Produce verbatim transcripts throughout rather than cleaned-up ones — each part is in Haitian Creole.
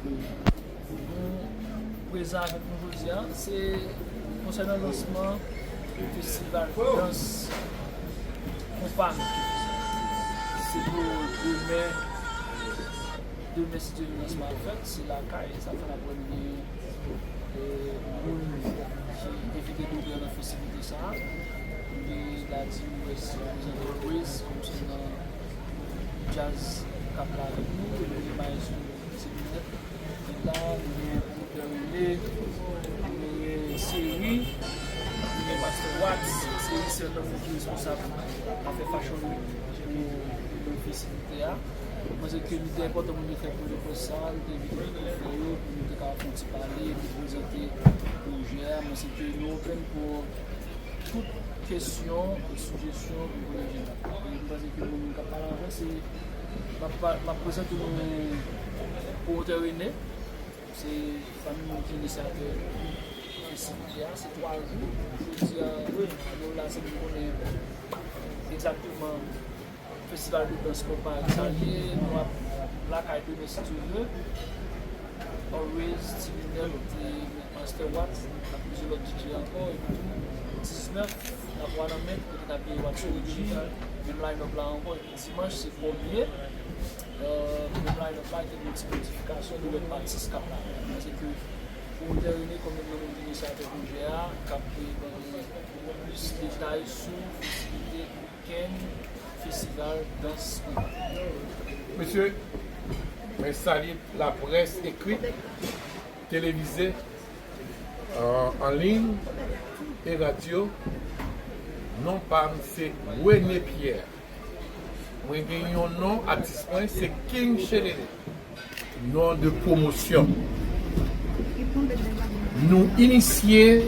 Nou prezan avèk nou jodi a, se konsènan lansman festival dans konpa nou. Se pou demen, demen, si Dye vle, lansman ap fèt, se lakay, sa fè n ap wè n gen, e, moun ki envite nou nan festivite sa a. Nou gen Daddy West, reprezante Always, kòm se nan djaz k ap la avèk nou, epi nou gen Maestro Ti Linèt ki la, nou gen Pwodikte Rene, nou gen Seri, nou gen Master Watts. Seri se lòt moun ki responsab afè Fashion Week pou, pou festivite a. Mwen panse ke li te enpòtan pou nou te fè pwen de près sa, nou te envite tout frè yo pou nou te ka fè yon ti pale, epi prezante pwojè a. Mwen panse ke nou open pou tout kesyon e sijesyon pou Kolèj Jeneral. E m panse ke moun k ap pale anvan, se, m ap pa-, m ap prezante nou Pwomotè Rene, se fanmi moun ki inisiyatè festivite a, se twa jou. Jodi a, nou la, se pou nou konnen egzakteman festival de dans konpa ki sa l ye, nou ap lakay demen si Dye vle. Always, Ti Linèt, e, Master Watts, ak plizyè lòt D J ankò, epi tou, diznèf, n ap Wanament, kote n ap gen Watts O G, menm line-up la ankò, epi dimanch, se premye, e, menm line-up la, gen yon ti modifikasyon, gen lòt atis k ap la. Paske Pwomotè Rene, kòm youn nan moun ki inisiyatè pwojè a, k ap, e, ban nou plis detay sou festivite Ken Festival Dans Konpa. Mesye, mwen salye laprès ekrit, televize, an, an liy e radyo. Non pa m se René Pierre. Mwen gen yon non atis mwen, se King Chelele. Non de pwomosyon. Nou inisye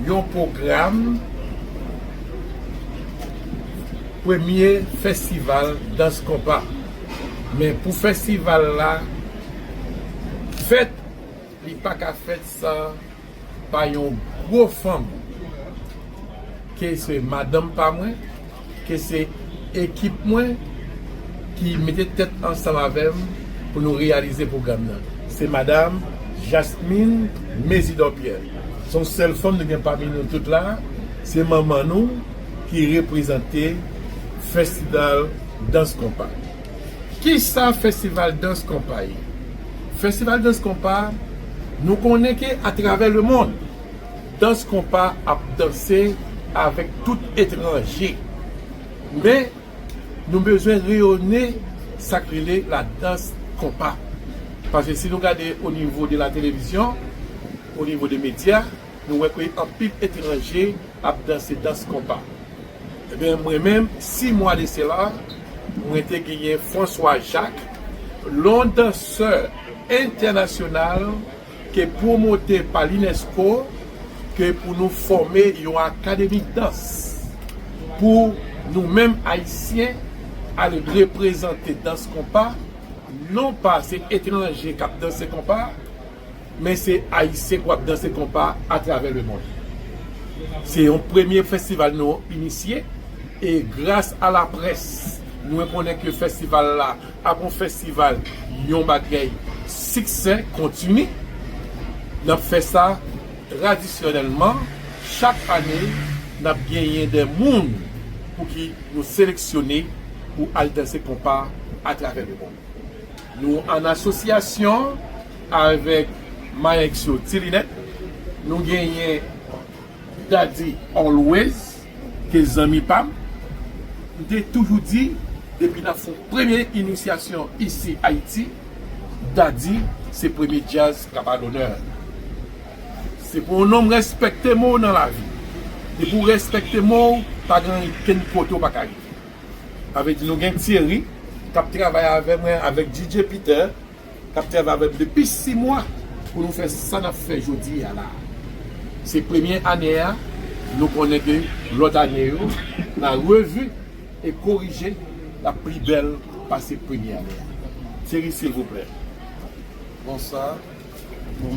yon pwogram premye festival dans konpa. Men pou festival la fèt, li pa ka fèt san pa yon gwo fanm, ke se madanm pa mwen, ke se ekip mwen ki mete tèt ansanm avè m pou nou reyalize pwogram nan. Se madanm Jasmine Mésidor Pierre. Se yon sèl fanm nou gen pami nou tout la, se manman nou ki reprezante festival dans konpa. Kisa festival dans konpa ye? Festival dans konpa, nou konnen ke atravè lemonn, dans konpa ap danse avèk tout etranje. Men, nou bezwen reyone sa k rele la dans konpa. Paske si nou gade o nivo de la televizyon, o nivo de medya, nou wè ke anpil etranje ap danse dans konpa. Ebyen, mwen menm, sis mwa de sela, mwen te genyen François Jacques, yon dansè entènasyonal ke pwomote pa l'UNESCO, ke pou nou fòme yon akademi dans pou nou menm Ayisyen al reprezante dans konpa, non pa se etranje k ap danse konpa, men se Ayisyen k ap danse konpa atravè lemonn. Se yon premye festival nou inisye, e gras a laprès, nou rekonnen ke festival la ap yon festival, yon bagay siksè kontini. N ap fè sa tradisyonèlman, chak ane, n ap genyen de moun pou ki nou seleksyone pou al danse konpa atravè lemonn. Nou an asosyasyon avèk Maestro Ti Linèt, nou genyen Daddy Always, ke zanmi pa m. M te toujou di, depi n ap fè yon premye inisyasyon isi Ayiti, Daddy se premye djaz k ap a lonè. Se pou yon nonm respekte mo w nan lavi. Depi w respekte mo w, pa gen ankenn kote w pa ka rive. Sa vle di nou gen Thierry, k ap travay avè mwen, avèk D J Peter, k ap travay avè m depi sis mwa pou nou fè sa n ap fè jodi a la. Se premye ane a, nou konnen ke lòt ane yo, la revi e korije, l ap pi bèl pase premye ane a. Thierry, silvouplè. Bonswa. Bon,